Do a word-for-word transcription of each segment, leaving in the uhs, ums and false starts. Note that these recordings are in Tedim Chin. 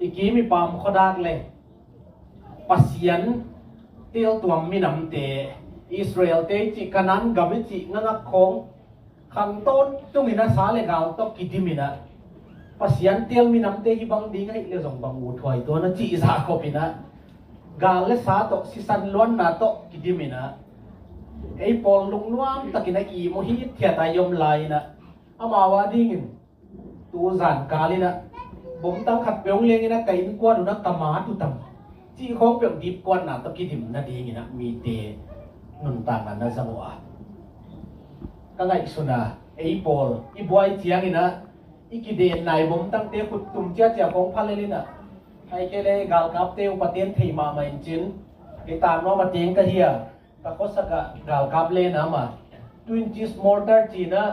I kim i pam khuadak le Pasian teltuam minamte, Israelte i cih, Kanaan gam i cih ngangak khawng, khang tawntung in a sa le gal tawh kidim in a, Pasian tel minamte hih bang ding ahih le zong bang ut huai tuan a cih zah khop in a, gal le sa tawh, sisan luanna tawh kidim in a, ei pawl lungnuam takin a ihmu hithiat a i om lai in a, amau a dingin tu zan kal in a, bomtang khat peuh leng in a, ka innkuan un a, ka mat uh tam cih khawng peuh dipkuatna tawh kidim nading in a, mite nuntakna na zang uh a, ka ngaihsun a, ei pawl i buai ciangin a, i kidenna i bomtangte khut tum ciacia khawng phalel in a, ahih kei le galkapte upaten thei mahmah in cin, kei tang nuam a teng ka hi a, ka khuasak ah galkap len a, ama two inches mortar ci in a,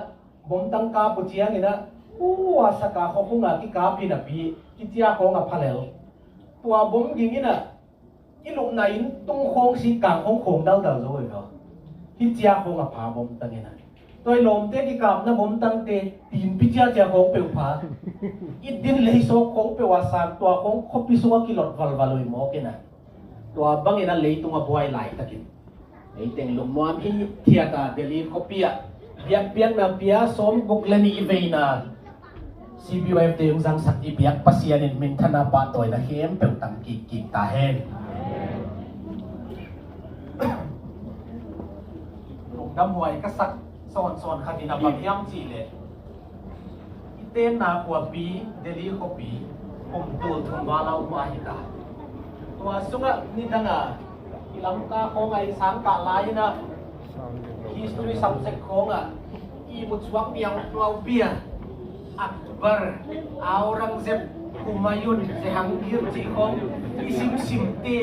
bomtang kap uh ciangin a, ua sak a, khuakhung a kikap hi napi, kiciak khawng a phalel. Tua bom ging in a, i lupna inn tung khawng, sikkang khawng, khawng daldal zo hi lo. Kiciak khawng a pha bomtang in a. Tua i lawmte kikapna bomtangte, tinpi ciacia khawng peuh pha. I din leisawk khawng peuh a sang, tua khawng khuapi sungah kilot valval uh hi mawk in a. Tua bangin a leitung a buai laitakin, ei teng lungnuam hithiat a, Delhi khuapi ah biakpiakna pia sawmguk le nih veina C B Y F te hong zangsak i biak Pasian in minthanna pahtawina khempeuh tang kikkik ta hen. Lungdam huai ka sak sawnsawn khat in a bang hiam cih leh, i tenna khuapi Delhi khuapi kum tul thum val a um a hi ta. Tua sungah nidang a i Lamka khawng a i sang kah lai in a, history subject khawng ah i ihmu suak miau nuaupi a, Akbar, Aurangzeb, Humayun, Jehangir cih khawng i simsimte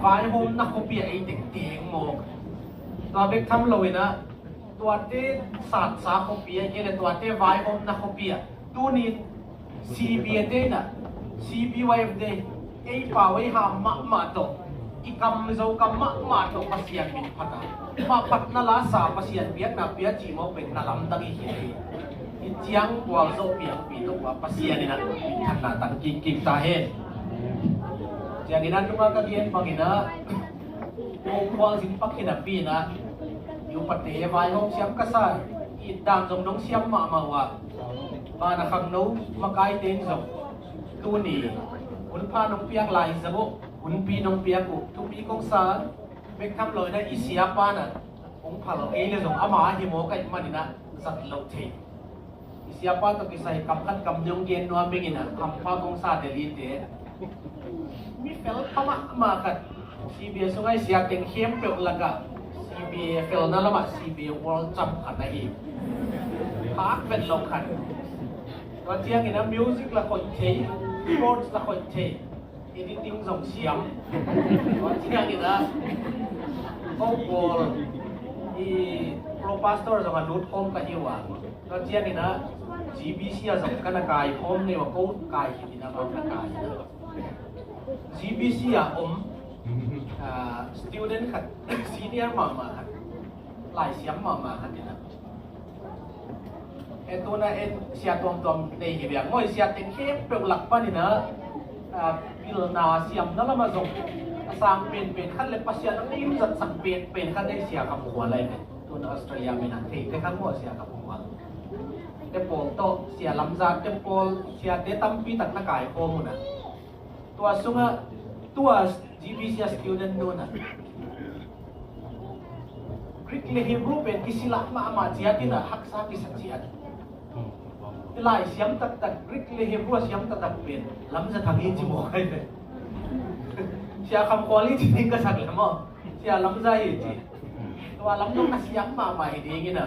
vaihawmna khuapi ah ei teng teng mawk. Tua bek tham lo in a, tuate satsa khuapi ahih kei leh tuate vaihawmna khuapi ah tuni in C B A te in a, C B Y F te, ei pau ei ham mahmah tawh, i kam zo kam mahmah tawh Pasian min phat a, mah phatna la sa, Pasian biakna pia cih mawk pen na lamdang i hi hi. I ciang bual zo piangpi tawh ua Pasian in a minthanna tang kikkik ta hen. Ciangin a, nunga ka gen bangin a, Khualzin pak hi napi in a, i upate vaihawm siam ka sa, i dan zong dong siam mahmah uh a, ban a khangno makaite in zong tuni hunpha nong piak lai zong uh, hunpi nong piak uh, thupi kong sa bek tham lo in a, i siapa in a hong phal ei le zong ama ahi mawk ahih manin a zat loh thei. I siapa tawh kisai kam khat kam nih hong gen nuam ing in a, hampha kong sa Delhi te. Mi fel pha mahmah khat, C B A sungah i sia teng khempeuh lakah C B A felna lamah C B A World Champ khat ahi. Phak vet lo khat. Tua ciangin a, music la khoih thei, sports la khoih thei, editing zong siam. Tua ciangin a, ko pawl i pro pastor zong a lut khawm ka hi uh a. Tua ciangin a, G B C ah zong ka na kai khawm ngei uh a, ko kai hi in a, bang na kai hi a. G B C ah om, ah, student khat, senior mahmah khat, laisiam mahmah khat in a, e, tuna en sia tuamtuam nei hi biak maw, sia teng khempeuh lak panin a, ah, pilna siamna lamah zong a sang penpen khat le Pasian a lim zatsak penpen khat ei, Sia Kham Khual lai ve. Tuna Australia mi na thei te khan maw, Sia Kham Khual te pawl tawh, Sia Lam Za te pawl, siate tampi tak na kai khawm uh na. Tua sungah, tua G B C a student nu in a, Greek le Hebrew pen kisilak mahmah ciat in a, haksa kisa ciat. Lai siam taktak, Greek le Hebrew a siam taktak pen Lam Za Thang hi ci mawk ai pen. Sia Kham Khual hi ci ding ka sak le maw, Sia Lam Za hi ci. Tua lam dong a siam mahmah hi ding in a,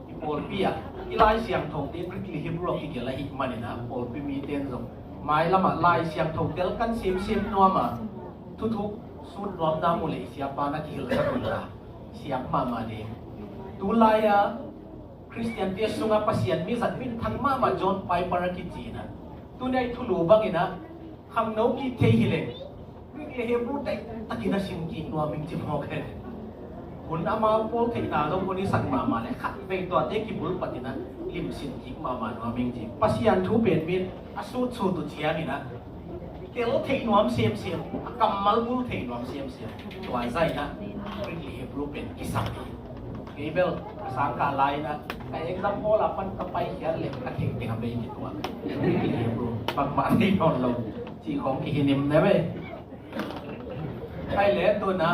i pawlpi ah i Lai Siangtho te Greek le Hebrew ah kigelh ahih manin a, pawlpi mite in zong mailam ah Lai Siangtho tel kan semsem nuam a, thuthuk sut nuamna mu leh i siapa na kihilhsak uh a, siam mahmah ding. Tulai a Khristiante sungah Pasian mi zat minthang mahmah John Piper a kici in a, tuni a i thulu bangin a, khangno kik thei hi leh Greek le Hebrew taitakin a sim kik nuam ing ci mawk hen. Hun amau pawl theihna zong hun i sak mahmah le khat vei tuate kibul patin ah limsin kik mahmah nuam ing ci. Pasian thu pen min a sutsut uh ciangin ah tel theih nuam semsem, a kammal bul theih nuam semsem. Tua zahin ah Greek le Hebrew pen kisam hi. Kei bel a sangkah lai-in ah ka exam hall ah pan ka paikhiat leh ka theih teng a bei kituak. Greek le Hebrew bangmah thei nawn lo cih khawng kihinim ne ve. Khai le tuna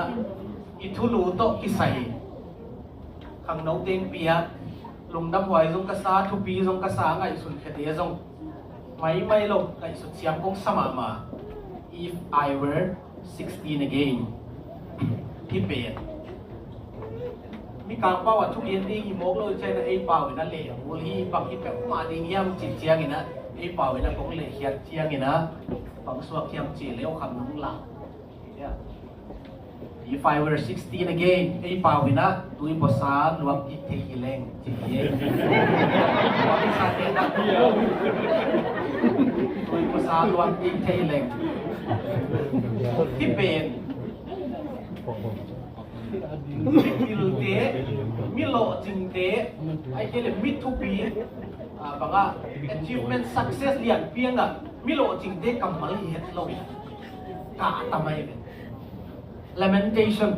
i thulu tawh kisai khangno teng piak, lungdam huai zong ka sa, thupi zong ka sa, ngaihsun khiate zong maimai lo, ngaihsut siam kong sa mahmah. If I were sixteen again. Hih pen Mikang pau ah thugen ding hi mawk lo, i china ei pau in a leh mul hi, bang hi peuhmah ding hiam cih ciangin ah, ei pau in a kong lehkhiat ciangin ah bang suak hiam cih leh kham nung la. If I were sixteen again, ei pau in ah tui bawsa luang kik thei hi leng ci hi. Tui bawsa luang kik thei leng. Hih pen mi pilte, mi lawhcingte, ahih kei leh mi thupi, ah, bang a achievement, success lianpi a ngah mi lawhcingte kammal hi het lo. Kah a tam ahi ve. Lamentation.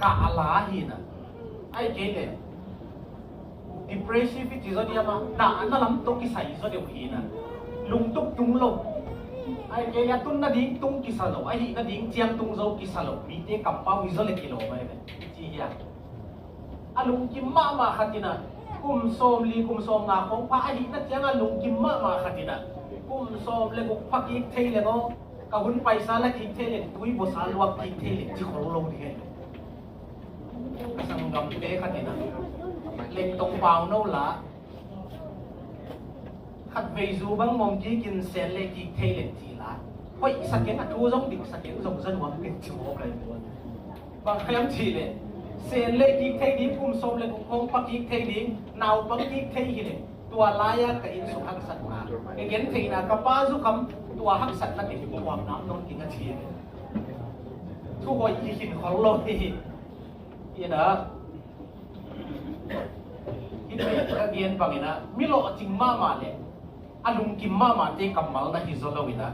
Kah a la hi na. Ahih kei leh depressive i ci zaw diam a, dahna lam tawh kisai zaw deuh hi na. Lungtup tung lo. Ahih kei leh a tun nading tung kisa lo, a hih nading ciang tung zo kisa lo, mite kampau hi zaw leh kilawm ahi ve. Ci hiam? A lungkim mahmah khat in a, kum sawmli kum sawmnga khawng pha a hihna ciang a lungkim mahmah khat in a, kum sawm le guk pha kik thei leng aw, ka hun paisa la kik thei leng, tui bawsa luak kik thei leng ci khol lo ding hi. Sanggamte khat in a, lengtong pau no la, khat vei zu bang mong kikin sen le kik thei leng ci la, hoih sa keng, a thu zong dik sa keng, zong za nuam keng ci mawk lai. Bang hiam cih leh sen le kik thei ding, kum sawm le guk khawng pha kik thei ding, naupang kik thei hi leh, tua lai-a ka innsung haksatna, ka gentheihna, ka pa zukham, tua haksatna teng tuam nam nawn keng a ci hi. Thu hoih i khin khol lo hi. Hi na, hih pen ka gen bangin a, mi lawhcing mahmah le a lungkim mahmahte kammal na hi zaw lo in a,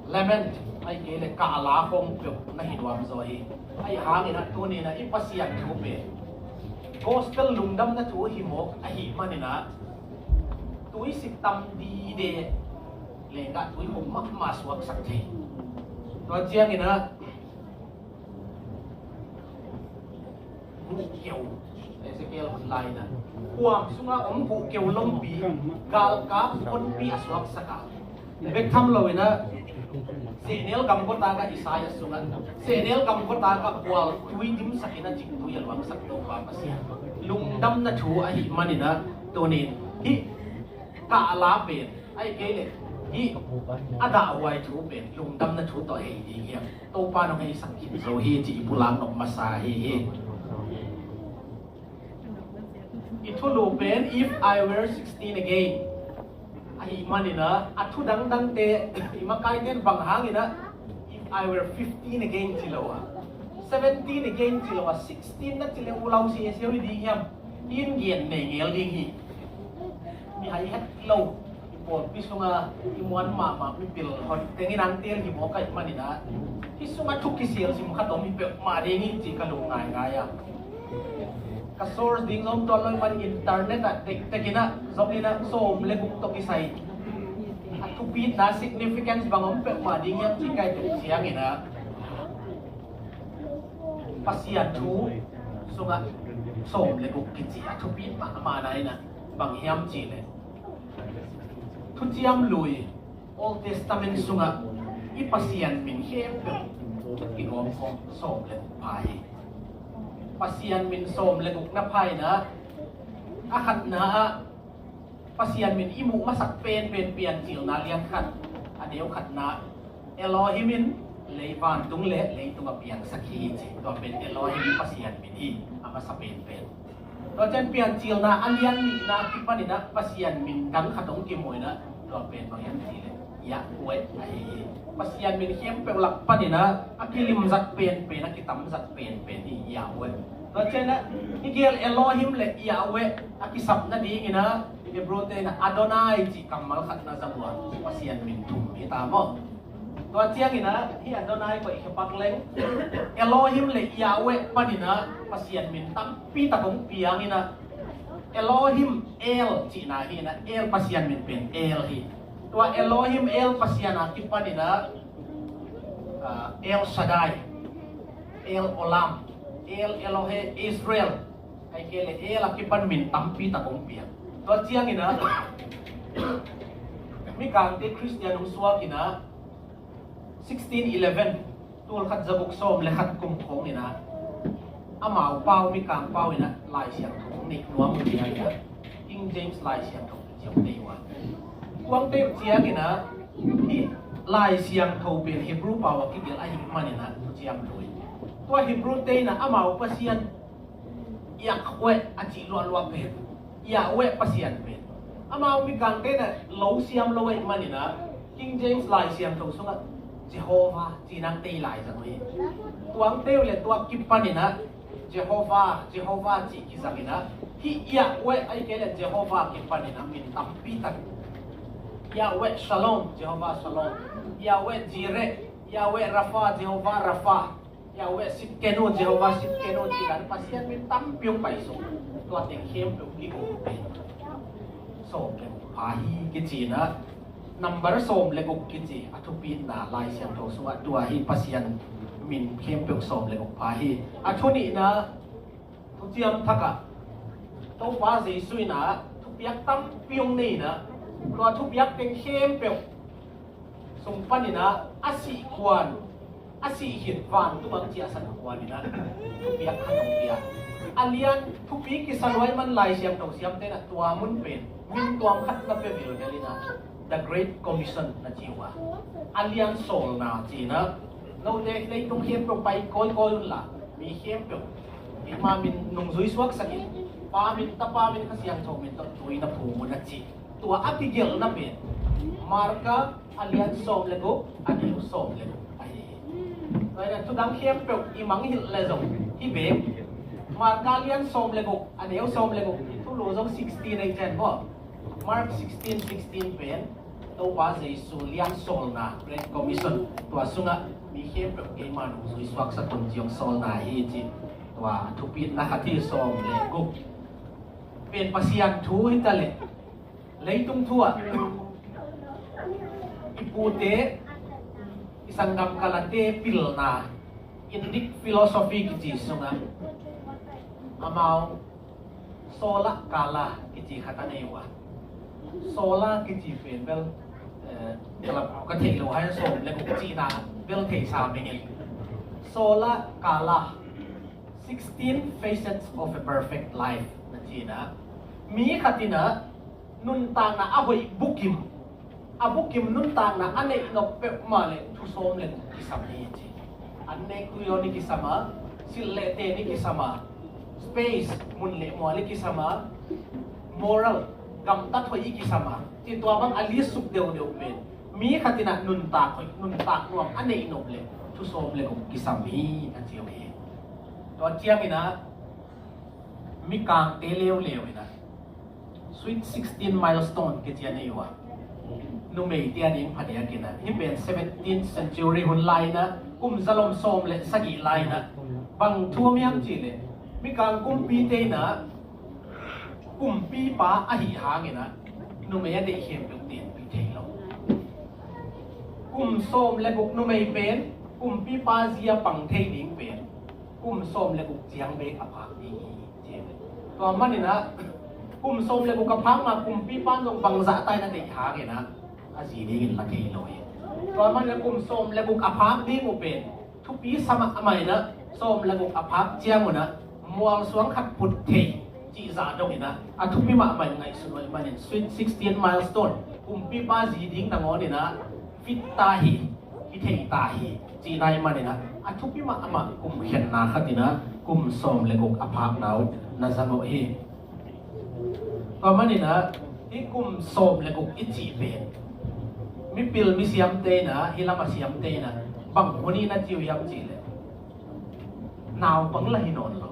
lament, ahih kei leh kah a la khawng peuh na hi nuam zaw hi. Ahih hangin a, tuni in a i Pasian thu pen gospel lungdamna thu hi mawk ahih manin a, tui sik tam dide leh ngah tui hum mahmah suaksak thei. Tua ciangin a, guhkeu, Ezekiel hun lai-in a, kuam sungah om guhkeu lompi, galkap honpi a suaksak a, bek tham lo in a, sehnel gamgawtak ah, Isaiah sungah sehnel gamgawtak ah kual tui dimsak in a, cingtui a luangsak Topa Pasian lungdamna thu ahih manin a, tuni in hih kah a la pen, ahih kei leh hih a dahhuai thu pen lungdamna thu tawh hei ding hiam? Topa in hong heisak khin zo hi cih i pulak nop masa ahi hi. I thulu pen, if I were sixteen again, ahih manin a, a thu dangdangte, i makaite in bang hangin a, if I were fifteen again ci lo a, seventeen again ci lo a, sixteen na ci leh u lau siasiau i ding hiam? In gen nei ngel ding hi. Mihai het lo, i pawlpi sungah i muan mahmah mipil hon teng in ang tel hi mawk ahih manin a, hih sungah thu kisilsim khat om hi peuhmah ding hi cih ka lung ngaingai a. Ka source ding zong tuan lo ahih manin internet ah dekdek in a, zong in a, sawm le guk tawh kisai a thupitna, significance bang om peuhmah ding hiam cih ka et ciangin a, Pasian thu sungah sawm le guk kici a thupit mahmahna in a, bang hiam cih leh, Thuciam Lui, Old Testament sungah i Pasian min khempeuh kigawm khawm sawm le guk pha hi. Pasian min sawm le guk na pha in a, a khatna ah Pasian min i muh masak penpen Piancilna lian khat, a neu khatna, Elohim in lei, vantung le leitung a piangsak hi ci. Tua pen Elohim Pasian min hi, a masa penpen. Tua ciang Piancilna a lian nihna kipan in a Pasian min dang khat hong kimu in a, tua pen bang hiam cih leh, Yahweh ahi hi. Pasian min khempeuh lak panin ah a kilimzat penpen, a kitamzat penpen hi Yahweh. Tua ciangin ah hih gel Elohim le Yahweh a kisap nadingin ah Hebrew te in ah Adonai cih kammal khat na zang uh a, Pasian min thum hi ta maw. Tua ciangin ah hih Adonai koih khe pak leng Elohim le Yahweh panin ah Pasian min tampi tak hong piangin ah Elohim El cihna hi in ah, El Pasian min pen El hi. Tua Elohim El Pasian a kipanin ah, ah, El Shaddai, El Olam, El Elohe Israel, ahih kei leh El a kipan min tampi tak hong piang. Tua ciangin ah Mikangte Khristian hong suakin ah sixteen eleven, tul khat za guk sawm le khat kum khawngin ah amau pau, Mikang pau in ah Lai Siangtho hong neih nuam uh ciangin ah King James Lai Siangtho kici hong nei uh a, kuangte uh ciangin ah hih Lai Siangtho pen Hebrew pau a kigelh ahih manin ah thuciam lo hi. Tua Hebrew te in ah amau Pasian Yahweh a cih luahluah pen, Yahweh Pasian pen amau Mikangte in ah lo siam lo ahih manin ah King James Lai Siangtho sungah Jehovah ci-in ah tei lai zang uh hi. Tuangte uh le tua kipanin ah Jehovah, Jehovah cih kizangin ah hih Yahweh ahih kei leh Jehovah kipanin ah min tampi tak, Yahweh Shalom, Jehovah Shalom, Yahweh Jireh, Yahweh Rapha, Jehovah Rapha, Yahweh Tsidkenu, Jehovah Tsidkenu cih dan Pasian min tampi hong pai suk. Tua teng khempeuh kigawm pen sawm le guk pha hi kici in ah, number sawm le guk kici a thupitna Lai Siangtho sungah tua hi, Pasian min khempeuh sawm le guk pha hi. A thu nihna, thuciam thak ah Topa Jesu in ah thupiak tampi hong nei in ah, tua thupiak teng khempeuh sung panin ah a sih kuan, a sih khit vantung ah ciahsan kuan in ah thupiak khat hong pia. A lian thupi kisa lua ahih man Lai Siangtho siamte in ah tua mun pen min tuam khat na pia vilvel in ah The Great Commission na ci uh a, a lian sawlna ci in ah, note leitung khempeuh pai kawikawi un la, mi khempeuh keima min nungzui suaksak in, Pa min, Tapa min, Kha Siangtho min tawh tui na phum un a ci. Tua a kigelhna pen Marka a lian sawm le guk, a neu sawm le guk ahi hi. Tua in ah thudang khempeuh i mangngilh leh zong hih bek, Marka a lian sawm le guk, a neu sawm le guk, i thulu zong sixteen ei cian maw. Mark sixteen sixteen pen Topa Jesu lian sawlna, Great Commission, tua sungah mi khempeuh keima nungzui suaksak un ci hong sawlna hi ci. Tua thupitna khat hi, sawm le guk pen Pasian thu hi ta leh leitung thu ah i pute, i sanggam Kalate pilna, Indic philosophy kici sungah amau Sola Kala kici khat a nei uh a. Sola kici pen bel, eh, ka theih loh hai, sawm le guk cihna bel theihsa mengin. Sola Kala, sixteen facets of a perfect life na ci in ah, mi khat in ah nuntakna a hoih bukim, a bukim nuntakna a neih nop peuhmah leh thu sawm le guk kisam hi ci. An nek tui awn i kisam a, silh le ten i kisam a, space, mun le mual i kisam a, moral, gamtat hoih i kisam a, ci. Tua bang a list suk deuhdeuh pen mi khat in ah nuntak hoih, nuntak nuam a neih nop leh thu sawm le guk kisam hi a ci uh hi. Tua ciangin ah Mikangte leuleu in ah Sweet Sixteen Milestone kici a nei uh a, numeite ading phadiak in ah, hih pen seventeenth century hun lai in ah, kum zalom sawm le sagih lai in ah, bang thu om hiam cih leh Mikang kumpite in ah kumpipa ahih hangin ah numei a deih khempeuh tenpih thei lo. Kum sawm le guk numei pen kumpipa zi a pang thei ding pen kum sawm le guk ciang bek a phak ding hi. Tua manin ah kum sawm le guk a phak ma kumpipa in zong bangzah ta in a deih hangin ah a zi dingin la thei lo hi. Tua manin ah kum sawm le guk a phak ding uh pen thupi sa mahmah in ah, sawm le guk a phak ciang un ah mualsuang khat phut thei cih zah dongin ah a thupi mahmah in ngaihsun uh ahih manin Sweet Sixteen Milestone, kumpipa zi ding nangawn in ah fit ta hi, hi thei ta hi cihna ahih manin ah a thupi mahmah kum khenna khat in ah kum sawm le guk a phakna uh na zang uh hi. Tua manin ah hih kum sawm le guk i cih pen Mipil misiamte in ah, hih lam a siamte in ah, bang hun in na ci uh hiam cih leh, naupang lah hi nawn lo.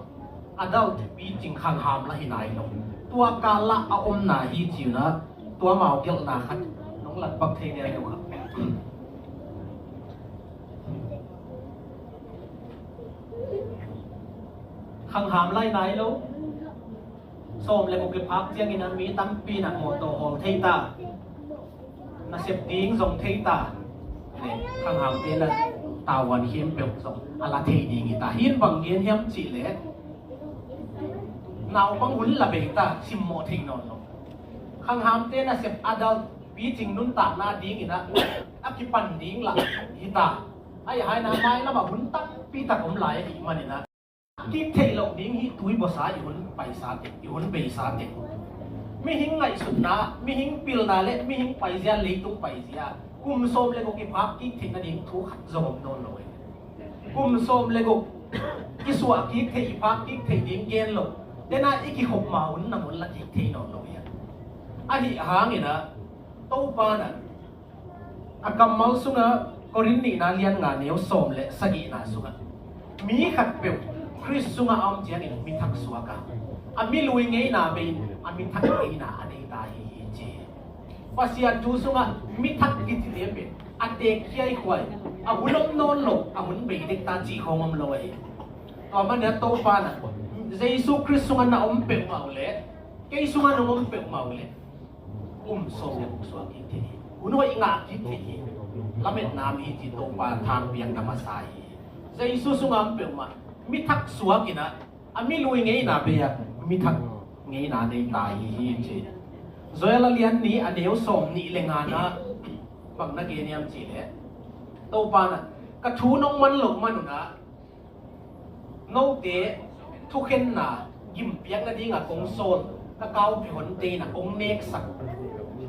Adult picing, khangham lah hi nai lo. Tua kal ah a omna hi ci uh in ah, tua mau gelhna khat nong lat bak thei nawn lo kha. Khangham lah hi nai lo. Sawm le guk kiphak ciangin ah mi tampi in ah mawtaw hawl thei ta, nasep ding zong thei ta, le khanghamte in ah tavuan khempeuh zong a la thei ding hi ta. Hih in bang gen hiam cih leh, naupang hun la bei ta, simmawh thei nawn lo. Khanghamte nasep adult picing nuntakna dingin ah a kipan ding lah hi ta. Ahi hangin ah mailam ah hun tampi tak om lai ahih manin ah, kik theih loh ding hi. Tui buasa i hun paisa teng, i hun beisa teng, mihing ngaihsutna, mihing pilna le mihing paizia, leitung paizia, kum sawm le guk kiphak kik theih nading thu khat zong om nawn lo hi. Kum sawm le guk kisuah kik theih, i phak kik theih ding gen lo. Dena i kikhop ma hun nangawn la kik thei nawn lo hi. Ahi hangin ah Topa in ah a kammal sungah, Korin nihna lian nga neu sawm le sagihna sungah, mi khatpeuh Khrist sungah a om ciangin mi thak suak a, a milui ngeina bei-in a mi thak ngeina a nei ta hi, hi ci. Pasian thu sungah mi thak kicite pen a teek khiaikhuai, a hun om nawn lo, a hun bei dek ta cih khawng om lo ahi. Tua manin ah Topa in ah Jesu Khrist sungah na om peuhmah uh leh, kei sungah nong om peuhmah uh leh, kum sawm le guk suak kik thei hi. Hun hoih ngah kik thei hi. Lametna om hi ci Topa thangpiakna masa hi. Jesu sungah om peuhmah mi thak suak in ah, a milui ngeina bei-a mi thak ngeina nei ta hi, hi ci. Joel a lian nih a neu sawm nih le nga-na bang na gen hiam cih leh, Topa in ah, ka thu nong man loh man un ah, note thukhenna gimpiak nadingah kong sawl ka kauphe honte in ah kong neksak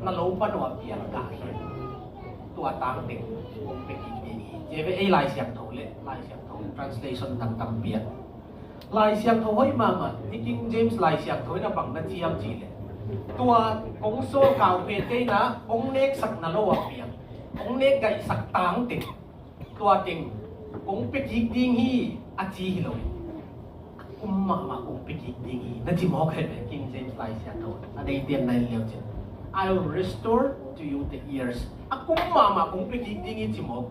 na lo pan uh a piang gah khin, tua tang teng kong pia kik ding hi. Tua ve, ei Lai Siangtho le Lai Siangtho translation tam tampi ah, Lai Siangtho hoih mahmah, hih King James Lai Siangtho in ah bang na ci hiam cih leh, tua kong sawl kauphete in ah kong neksak na lo a piang, kong nekgaihsak tang teng, tua teng kong pia kik ding hi, a ci hi lo. Kum mahmah kong pia kik ding hi, na ci mawk hi ve. King James Lai Siangtho a deite in na en leu cin, "I will restore to you the years." A kum mahmah kong pia kik ding hi ci mawk.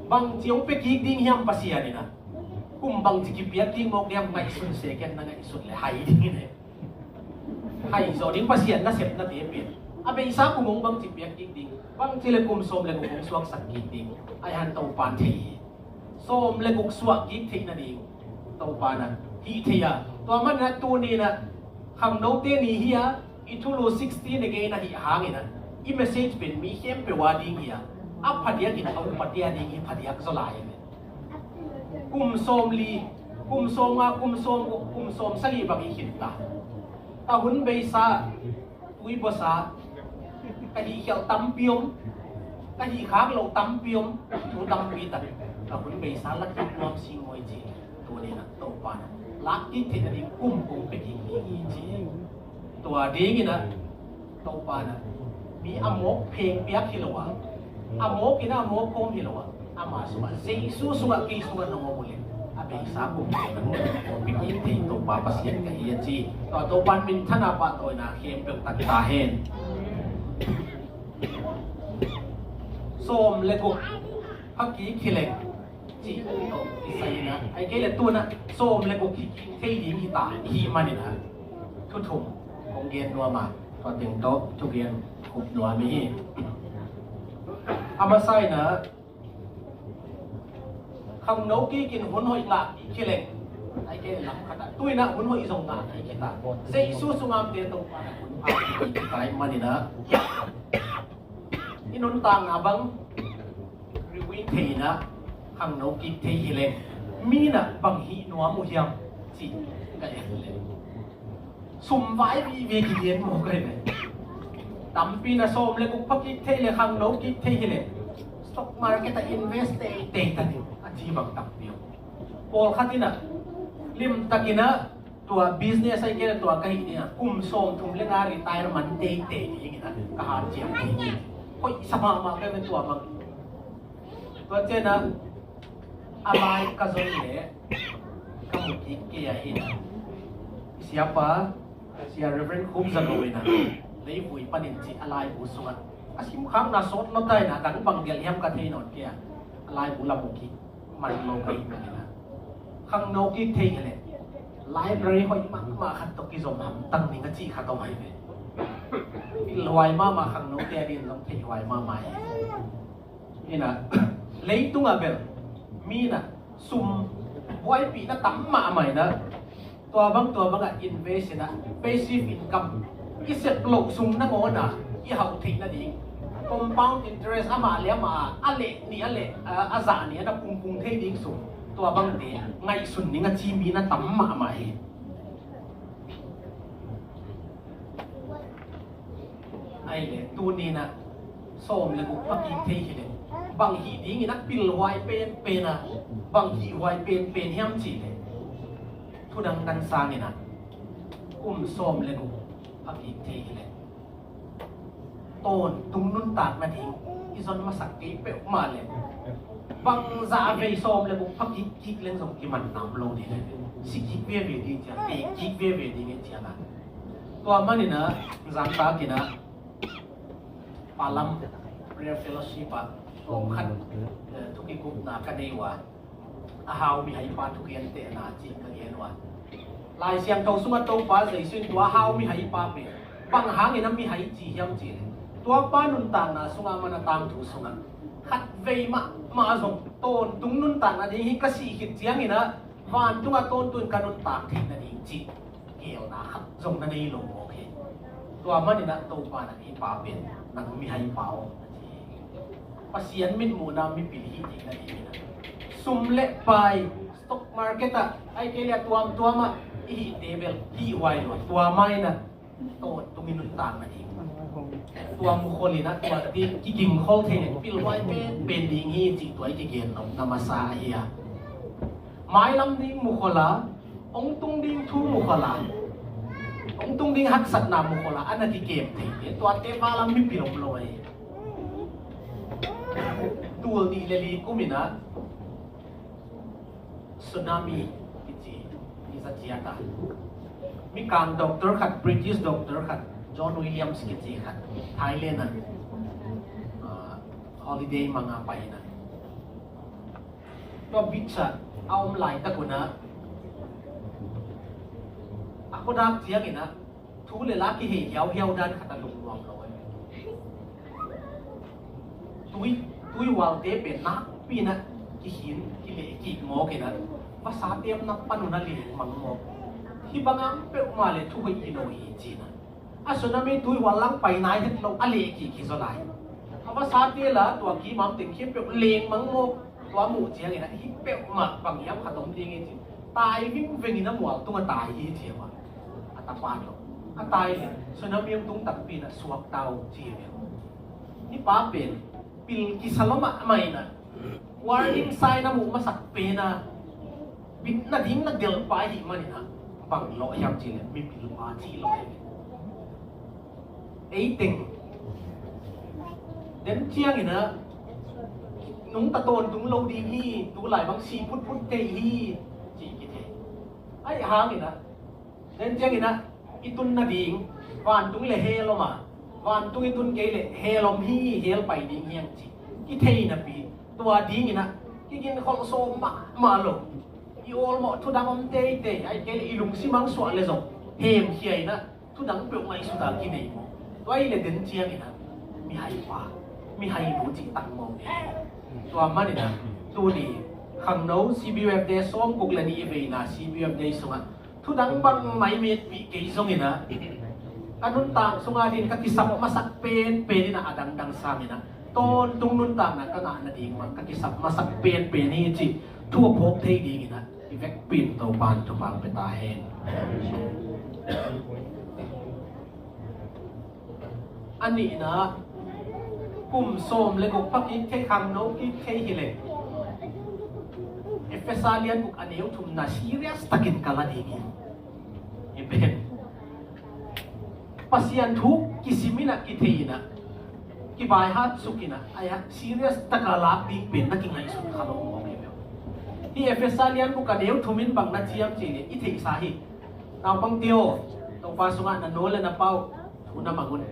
Bangci hong pia kik ding hiam Pasian in ah? Kum bangci kipiak ding mawk diam, ngaihsun se ken, na ngaihsun le hai ding hi ne. Hai zaw ding Pasian nasepnate pen, a beisa kum hong bangci piak kik ding, bangci le kum sawm le guk hong suaksak kik ding, ahi hang Topa in thei hi. Sawm le guk suah kik theih nading Topa in ah hih thei a, tua manin ah tuni in ah khangnote ni hi a, i thulu sixteen again ahih hangin ah, i message pen mi khempeuh a ding hi a, a phadiak in a upate a ding hi phadiak zaw lai hi. Kum sawmli, kum sawmnga, kum sawmguk, kum sawmsagih bang i khin ta. Ka hun beisa, tui buasa, ka hihkhialh tampi om, ka hihkhak loh tampi om, thu tampi tak. Ka hun beisa lak kik nuam sing maw i ci. Tuni in ah Topa in ah lak kik theih nading kum kong pia kik ding hi ci. Tua dingin ah Topa in ah mi a mawk pheng piak hi lo a, a mawk in ah a mawk kawm hi lo a, ama sungah, Jesu sungah, kei sungah nong om uh leh, a beisa kum kong pia kik thei Topa Pasian ka hi a ci. Tua Topa in minthanna, pahtawina khempeuh tang ta hen. Sawm le guk pha kik hi leng cih tawh kisai in ah, ahih kei leh tu-in ah sawm le guk hi kik thei ding hi ta i hih manin ah, thu thum kong gen nuam a, tua teng tawh thugen khup nuam i hi. A masa in ah, khangno kik in hun hoih ngah kik hi leng, ahih kei leh lam khat ah tu-in ah hun hoih zong ngah kik hi ta. Jesu sungah omte Topa in ah hun pha kik hi ta i hih manin ah, i nuntakna bang rewind thei in ah, khangno kik thei hi leng, mi in ah bang hih nuam uh hiam cih ka en leh, sum vai vive kigen mawk hi ve. Tampi in ah sawm le guk pha kik thei leh, khangno kik thei hi leh, stock market ah invest teitei ta ding a ci bang tampi om. Pawlkhat in ah limtakin ah, tua business ahih kei leh tua ka hih ding a, kum sawmthum le nga retirement teitei dingin ah ka hanciam ding hi. Hoih sa mahmah ka hi ve tua bang. Tua ciangin a lai ka zon leh ka mu kik kei a hi. Siapa, Sia Reverend Khum Za Go in a, Leivui panin ci a laibu sungah a simkhakna sawt lua ta in a, dang bang gelh hiam ka thei nawn kei a, a laibu la mu kik man lo ka hih manin a, khangno kik thei hi leh library hoih mahmah khat tawh kizom hamtang ning a cih khat om hi ve. Pilhuai mahmah khangnote a dingin zong theihhuai mahmah hi. Ina, leitungah bel mi in a sum buaipihna tam mahmah in a, tua bang tua bangah invest in a, passive income, i sep loh sum nangawn a i hauh theih nading, compound interest amah le amah a, a leh nih a leh, a, a zah nih a na pungpung thei ding sum, tua bangte ngaihsun ning a ci mi in a tam mahmah hi. Ahih leh tuni in a sawm le guk pha kik thei hi leh bang hih dingin a pilhuai penpen a, bang hihhuai penpen hiam cih leh, thudang dan sangin a kum sawm le guk pha kik thei hi leh tawntung nuntak nading i zon masak kei peuhmah leh, bangzah vei sawm le guk pha kik kik leng zong kiman nam lo ding hi. Si kik veve ding ciang, te kik veve ding hi ciang a. Tua manin a, zan takin a, Palam Prayer Fellowship ah, kum khat, eh, thukikupna ka nei uh a, a hau mihaipa thugentehna cih ka gen uh a. Lai Siangtho sungah Topa Jesu in tua a hau mihaipa pen bang hangin a mihai ci hiam cih leh, tuapa nuntakna sungah man a tangthu sungah khat vei mahmah zong tawntung nuntakna ding hi, ka sih khit ciangin a vantungah tawntung in ka nuntak theih nading cih geelna khat zong na nei lo mawk hi. Tua manin a Topa in a, "Hih pa pen nang mihaipa aw," a ci hi. Pasian mitmuhna mipil hih theih nadingin a, sum le pai, stock market ah, ahih kei leh a tuamtuam ah i hihte bel hihhuai lo a, tua mah in a tawntung i nuntak nading, tua mukhol in a, tua ding kigingkhol thei leh pilhuai penpen ding hi cih tua i kigen nopna masa ahi a. Mailam ding mukhol a, hong tung ding thu mukhol a, hong tung ding haksatna mukhol a, a na kikem thei hi. Tuate va lam mipil om lo ahi. Tul nih le li kum in a tsunami kici i za ciat a, Mikang doctor khat, British doctor khat, John Williams kici khat, Thailand ah, ah, holiday mang a pai in a, tua beach ah a om laitak un a, a khuadak ciangin a thu le la kihei hiauhiau dan khat a lungnuam lo a, tui, tuihualte pen nakpi in a kikhin, kileh kik mawk in a, vasate om nak pan un a leng mang mawk. Hih bang a om peuhmah leh thu hoih hi lo hi ci in a, a tsunami tuihual lang pai nai het lo a leh kik hi zaw lai. A vasate la tua kim a om teng khempeuh leng mang mawk. Tua muh ciangin a, hih peuhmah bang hiam khat om ding hi ci. Tai vingveng in a mual tungah tai hi ci a, a tapa tawh. A tai leh tsunami hong tung takpi in a suakta uh ci hi. Hih pa pen pil kisa lua mahmah in a, warning sign a muh masak pen a, bit nading na delh pa ahih manin a, bang lawh hiam cih leh mipil pa cih lawh hi. Ei teng den ciangin a, nungta tawntung lo ding hi, tulai bang si phutphut thei hi, ci kithei. Ahih hangin a, den ciangin a, i tun nading vantung leh hell om a, vantung i tun kei leh hell om hi, hell pai ding hi hang ci kithei napi, tua dingin a kiginkholh sawm mahmah lo. I awlmawh thudang om teitei, ahih kei leh i lungsim hong suah leh zong hemkhia in a, thudang peuh ngaihsut a kinei mawk. Tua ahih leh den ciangin a, mihaipa, mihaibu cih tang mawk ni. Tua manin a, tuni khangno C B F Day sawmguk le nih veina C B F Day sungah thudang bangmah i metpih kei zongin a, ka nuntak sungah dingin ka kisap masak penpen in a, a dangdang sangin a, tawntung nuntakna ka ngah nading mah ka kisap masak penpen hi cih thu a phawk thei dingin a, i vekpi in Topa'n thupha pia ta hen. A nihna, kum sawm le guk pha kik thei, khangno kik thei hi leh, Efesa lian guk a neu thumna serious takin ka la ding hi. Amen. Pasian thu kisim in a, kithei in a, kibaihat suk in ah, ai ah, serious taka lak ding pen na kingaihsun kha lo mawk hi. Hih Efesa lian buk a neu thum in bang na ci hiam cih leh, i theihsa hi. Naupangte aw, Topa sungah na nu le na pa uh thu na mang un.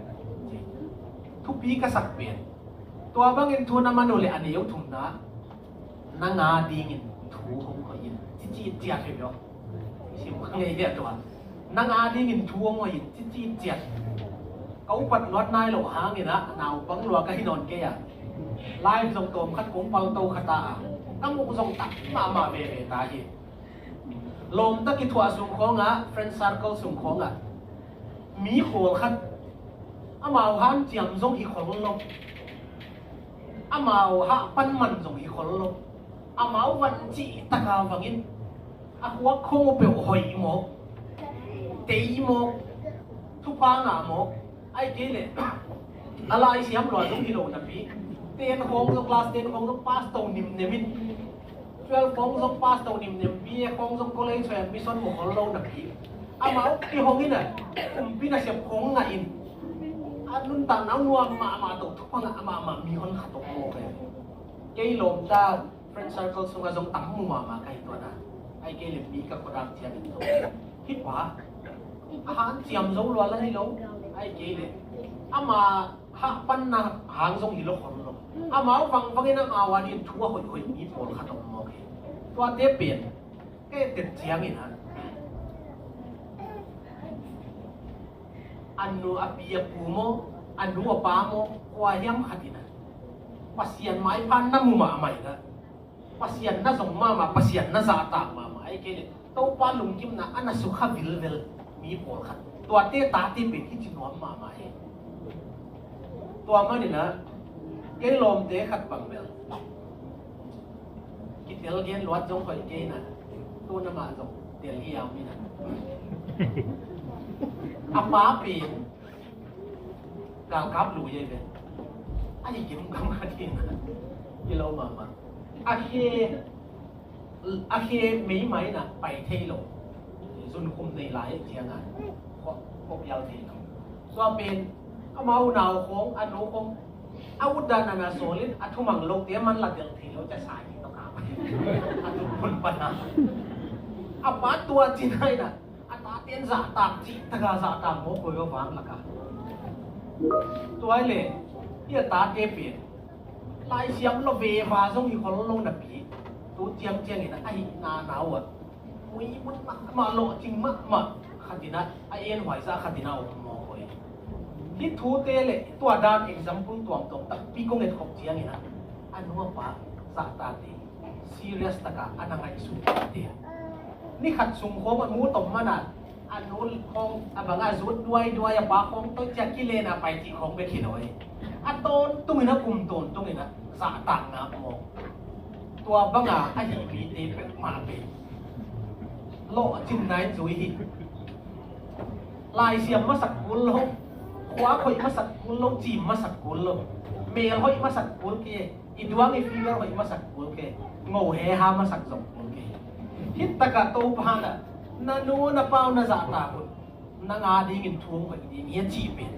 Thupi ka sak pen, tua bangin thu na mang uh leh a neu thumna, nang a dingin thu hong hoih in, ci ci ciat hi bia. Sim ka ngei hi a tua. Nang a dingin thu hong hoih in, ci ci ciat. Ka upat luat nai lo hangin ah, naupang lua ka hi nawn kei a. Live zong tawm khat kong palto kha ta a. Ka muh zong tak mahmah veve ta hi. Lawmta kithuah sung khawngah, friend circle sung khawngah, mi khawlkhat amau hanciam zong hi khol lo. Amau hah pan man zong hi khol lo. Amau van cih taka vangin a khuak khong uh peuh hoih maw, tei maw, thupha ngah maw, ai kei leh a laisiam lua zong hi lo napi, ten khawng zong, class ten khawng zong pass to nimnem in, twelve khawng zong pass to nimnem, B A khawng zong college hoih admission mu khol lo napi, amau kihong in a, kumpi nasep khong ngah in, a nuntakna nuam mahmah to, thupha ngah mahmah mi hon khat om maw kei. Kei lawmta friend circle sungah zong tam mu mahmah ka hi tuan a. Ai kei leh mi ka khuadak ciangin zong, hih pa a hanciam zo lua la hi lo. Ai kei leh ama hah panna hang zong hi lo khol lo. Amau vangvangin amau a dingin thu a hoihhoih mi pawlkhat om mawk hi. Tuate pen ka et ciangin ah, a nu a pi a pu maw, a nu a pa maw, kua hiam khat in ah Pasian maipha na mu mahmah in ah, Pasian na zong mahmah, Pasian na zahtak mahmah, ai kei leh Topa lungkimna a na sukha vilvel mi pawlkhat, tuate tate pen hih ci nuam mahmah hi. Tua manin ah, kei lawmte khat bang bel kitel gen luat zong hoih kei in ah, tu namah zong tel hi a om in ah, a pa pen galkap lui ei ve. A hi kim gam khat hi in ah, hi lo mahmah. A khe, a khe meimai in ah pai thei lo. Zunkhum nei lai ciangah khuapial thei lo. Tua pen amau nau khawng, a nu khawng, a utdan a na sawlin, a thumang lote man la delh thei lo, ca sa hi tawh ka pai. A tun phun pan a, a pa tua cin hai na, a taten zahtak cih taka zahtak maw, koi va vang laka. Tua hi leh, hi a tate pen laisiam lo veva zong hi khol lo napi, tu ciangciangin a hihna na uh ah muimut mahmah, lawhcing mahmah khatin ah, a enhuaizah khatin ah om mawk uh hi. Hih thute le tua dan example tuamtuam takpi kong etkhop ciangin ah, a nu a pa zahtate serious taka a na ngaihsut te. Ni khat sung khawng a nu tom mana a nu khawng a banga zut duaiduai, a pa khawng tawh ciah kilena pai cih khawng bek hi lo hi. A tawntungin a kum tawntungin a zahtak ngap mawk. Tua banga a hih mite peuhmah pen lawhcinna in zui hi. Laisiam masak kul lo, khuak hoih masak kul lo, cim masak kul lo, mel hoih masak kul kei, i duang i figure hoih masak kul kei, ngo heha masak zong kul kei. Hih takah Topa in ah na nu na pa uh na zahtak un, nang a dingin thu hong hoih ding hi a cih pen,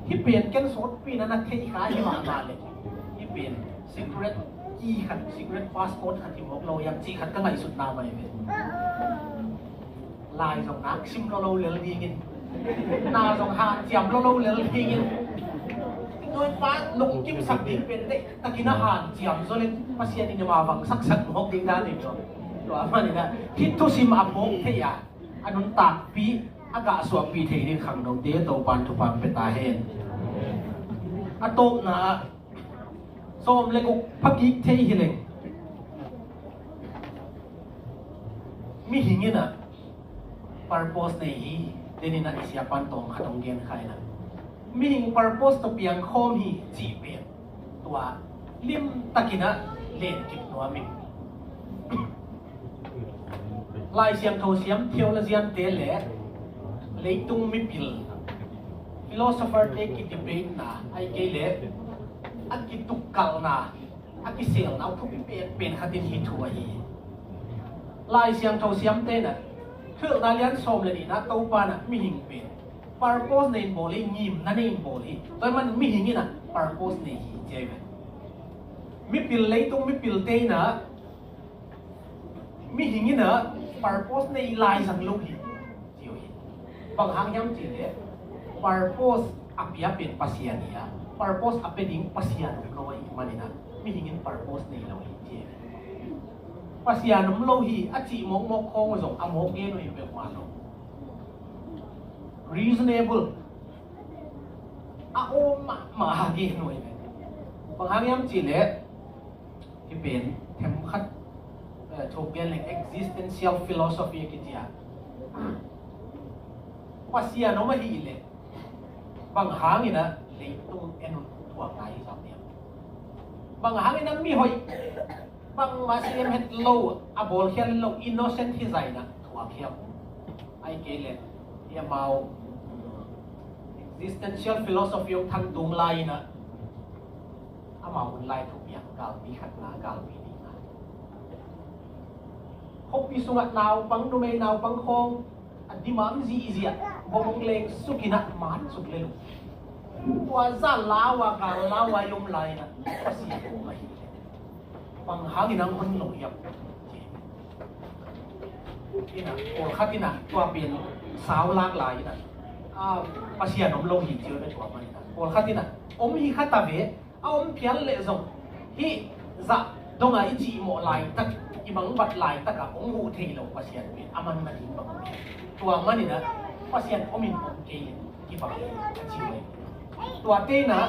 hih pen ken sawtpi in ah na theih kha hi mahmah leh, hih pen secret key khat, secret passcode khat hi mawk lo hiam cih khat ka ngaihsutna mah hi ve. Lai zong nak sim lolo lel dingin, na zong hanciam lolo lel dingin, Topa lungkimsak ding pen deihtakin a hanciam zaw leh Pasian in ama vang saksak mawk ding dan hi zaw. Tua manin ah hih thusim a phawk thei a, a nuntakpih a gah suakpih thei ding khangnote Topa in thupha pia ta hen. A tawpna ah, sawm le guk phakik thei hi leng, mihing in ah purpose nei hi. Denin ah i siapan tawm khat hong gen kha in ah, mihing purpose tawh piang khawm hi cih pen tua limtakin ah lenkip nuam ing. Lai Siangtho siam theologian te le leitung mipil philosopher te kidebate na, ahih kei leh a kitukkalhna, a kiselna uh thupi penpen khat in hih thu ahi hi. Lai Siangtho siamte in ah, Thuhilhna lian sawm le nihna Topa in ah mihing pen Purpose nei in bawl hi, ngimna nei in bawl hi. Tua ahih manin mihing in ah purpose nei hi ci ahi ve. Mipil, leitung mipilte in ah mihing in ah purpose nei lai zang lo hi ci uh hi. Bang hang hiam cih leh purpose a pia pen Pasian hi a, purpose a pia ding Pasian om lo ahih manin ah mihing in purpose nei lo hi ci hi. Pasian om lo hi a cih mawkmawk khawng uh zong a mawk gen uh hi peuhmah lo. Reasonable a om mahmah a gen uh hi. Bang hang hiam cih leh hih pen themkhat, eh, thuk gen leng existential philosophy a kici a. Pasian om ahih leh bang hangin ah leitung en un, tua ngai hi zam hiam? Bang hangin ah mihoih bangmah sem het lo, a bawlkhial lo, innocent hi zah in ah thuak hiam? Ahih kei leh hih amau existential philosophy hong thangtung lai in ah amau hun lai thupiak galpi khatna, galpi nihna, khuapi sungah naupang, numei naupang khawng a dimam zihziah, bawng leng suk in ah man suk lel uh. Tua zah lau a, gal lau a i om lai in ah Pasian om ahih leh bang hangin ah hon lo hiam? In ah pawlkhat in ah tua pen sau lak lai in ah, ah, Pasian om lo hi ci uh hi ve. Tua manin ah pawlkhat in ah om hi kha ta ve, a om phial leh zong hih zah dong a i cihmawh laitak, i mangbat laitak ah hong huh thei lo Pasian pen a man nading bang om hiam? Tua manin ah Pasian om in om kei leh kibang hi a ci uh hi. Tuate in ah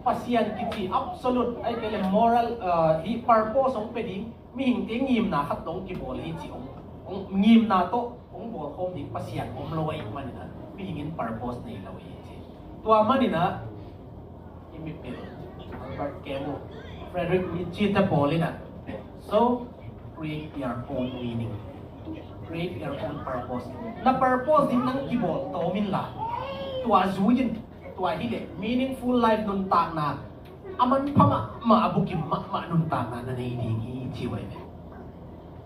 Pasian kici absolute, ahih kei leh moral, ah, hih purpose hong pia ding, mihingte ngimna khat tawh hong kibawl hi cih hong, hong, ngimna tawh hong bawlkhawm ding Pasian om lo ahih manin ah mihing in purpose nei lo hi ci. Tua manin ah i mipil Albert Camus, Friedrich Nietzsche te pawl in ah, "So create your own meaning, create your own purpose." Na purpose ding nang kibawl tawm inla, tua zui in, tua hi leh meaningful life, nuntakna a manpha mahmah, a bukim mahmah nuntakna na nei ding hi ci uh hi ve.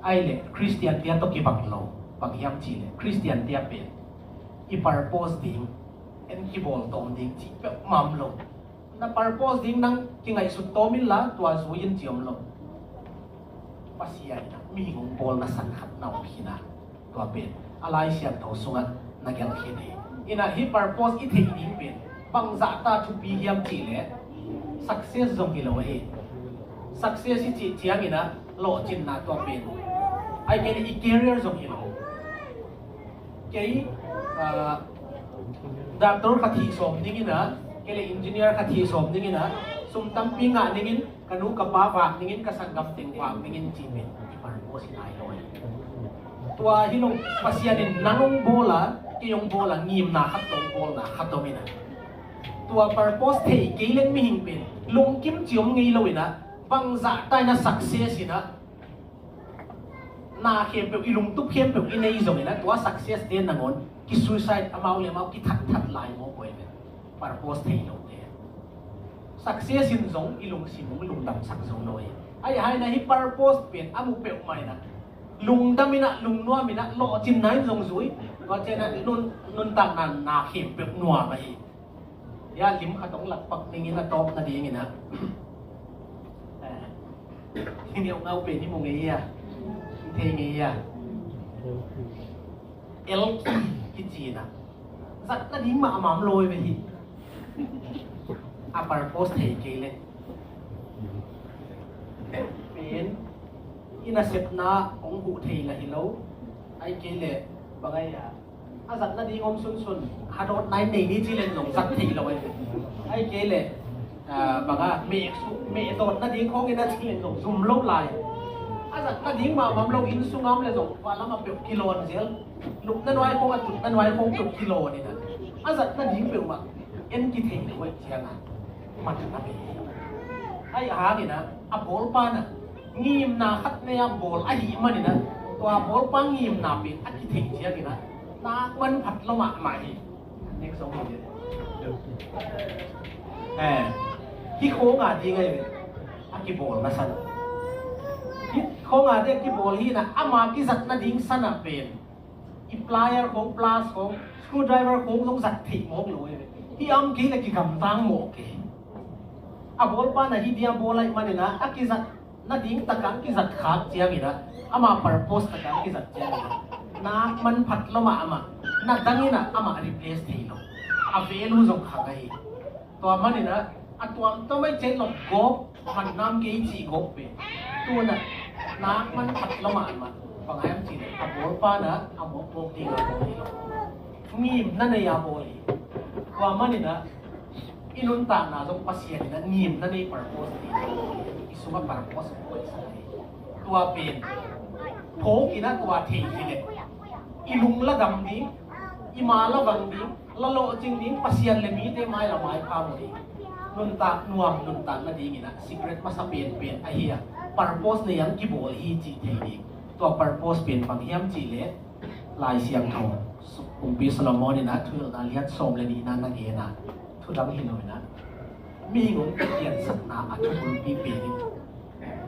Ahih leh Khristian te tawh kibang lo. Bang hiam cih leh Khristian te pen i purpose ding, en kibawl tawm ding cih peuhmah om lo. Na purpose ding nang kingaihsut tawm inla, tua zui in cih om lo. Pasian in ah mihing hong bawlna san khat na om hi in ah, tua pen a Lai Siangtho sungah na gelh khin hi. In ah hih purpose i theih ding pen bangzah ta thupi hiam cih leh success zong hi lo hi. Success i cih ciangin ah lawhcinna, tua pen ahih kei leh i career zong hi lo. Kei, ah, doctor khat hih sawm ning in ah, kei leh engineer khat hih sawm ning in ah, sum tampi ngah ning in, ka nu ka pa vak ning in, ka sanggam teng vak ning in cih pen i purpose hi nai lo hi. Tua hi lo, Pasian in nang hong bawl a, kei hong bawl a, ngimna khat tawh hong bawlna khat om in ah, tua purpose thei kei leng mihing pen lungkim ci om ngei lo in ah, bangzah ta in ah success in ah, na khempeuh, i lungtup khempeuh i nei zongin ah, tua success te nangawn kisuicide, amau le amau kithatthat lai mawk uh hi ve. Purpose thei lote. Success in zong i lungsim hong lungdamsak zo lo hi. Ahih hangin ah hih purpose pen a mu peuhmah in ah, lungdam in ah, lungnuam in ah, lawhcinna in zong zui, tua ciangin ah nun, nuntakna na khempeuh nuam ahi. Ya, lim khat hong lakpak ning in ah, tawp nadingin ah. Eh, hi ngeungau pen hi mu ngei a, hi thei ngei a. Elki kici in ah, zat nading mahmah om lo hi ve hi. A purpose thei kei leh pen i nasepna hong huh thei lah hi lo. Ahih kei leh bang a, a zat nading om sunsun, hadawt nai nei ni ci leng zong zat thei lo hi. Ahih kei leh, ah, bang a, meh su, meh dawt nading khawng in ah ci leng zong zum lo lai. A zat nading mahmah om lo, inn sung a om leh zong tua lam ah peuh kilawn zel. Lupna nuai khawng, a tutna nuai khawng peuh kilawn in ah, a zat nading peuhmah en kithei lo ahih ciangin ah, man na bei. Ahih hangin ah, a bawlpa in ah ngimna khat nei a bawl ahih manin ah, tua bawlpa ngimna pen a kithei ciangin ah, nak manpha lo mahmah hi. Next song hi. Eh, hih khawng a ding ahi ve, a kibawlna san. Hih khawng a ding a kibawl hi in ah, ama kizat nading san ah pen i plier khawng, pliers khawng, Screwdriver khong zong zat theih mawk lo hi ve. Hi am kei na kigamtang mawk kei. A bawlpa na hi dia bawl ahih manin ah a kizat nading takah kizat khak ciangin ah, ama purpose takah kizat ciangin ah, nak manphat lo mahmah, na dangin ah amah replace thei lo. A value zong khang ahi. Tua manin ah a tuamtuam ahi ciang lo gawp, man nam kei cih gawp pen, tu-in ah nak manphat lo mahmah. Bang hiam cih leh a bawlpa na a mawkmawk ding a bawl hi lo. Ngimna nei a bawl hi. Tua manin ah i nuntakna zong Pasian in ah ngimna nei purpose nei a bawl hi. I sungah purpose a bawl hi. Tua pen phawk in ah tua thei hi leh i lung la dam ding, i ma la vang ding, la lawhcing ding, Pasian le mite mai la maipha mu ding. Nuntak nuam, nuntak nadingin ah secret masa penpen ahi a, purpose nei ang kibawl hi cih thei ding. Tua purpose pen bang hiam cih leh Lai Siangtho, Kumpi Solomon in ah Thuhilhna lian sawm le nihna na gen a, thu dang hi lo in ah, mihing hong piansakna a thubulpi pen in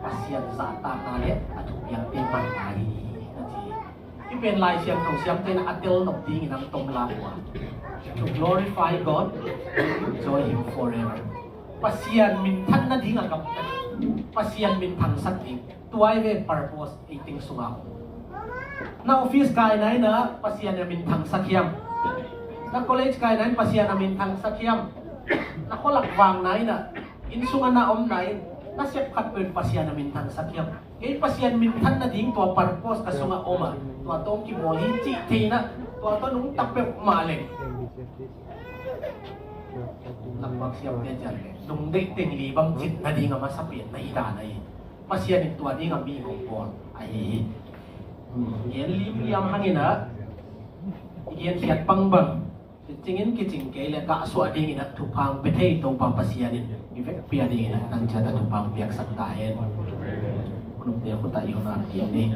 Pasian zahtakna le a thupiakte manna hi, na ci hi. Hih pen Lai Siangtho siamte in ah a tel nop dingin ang tom la uh a, to glorify God, to enjoy Him forever. Pasian minthan nading a gamta, Pasian minthangsak ding. Tua hi ve purpose ei teng sungah. Na office kaina in ah Pasian a minthangsak hiam? Na college kaina in Pasian a minthangsak hiam? Na khualak vangna in ah, inn sungah na omna in, na sep khat pen Pasian a minthangsak hiam? Kei Pasian minthan nading tua purpose ka sungah om a, tua tawh kibawl hi cih thei in ah, tua tawh nungta peuhmah leng, lakpak siamte ciang leh lungdeih teng li bang cin nading a masa pen na hi dan ahi. Pasian in tua ding a mi hong bawl ahi hi. Gen limliam hangin ah, i genkhiat bangbang, kicingin kicing kei leh gah suah dingin ah thupha hong pia thei Topa Pasian in i vekpi a dingin ah nang ciat ah thupha hong piaksak ta hen. Nungte khut ah i hon a, amen.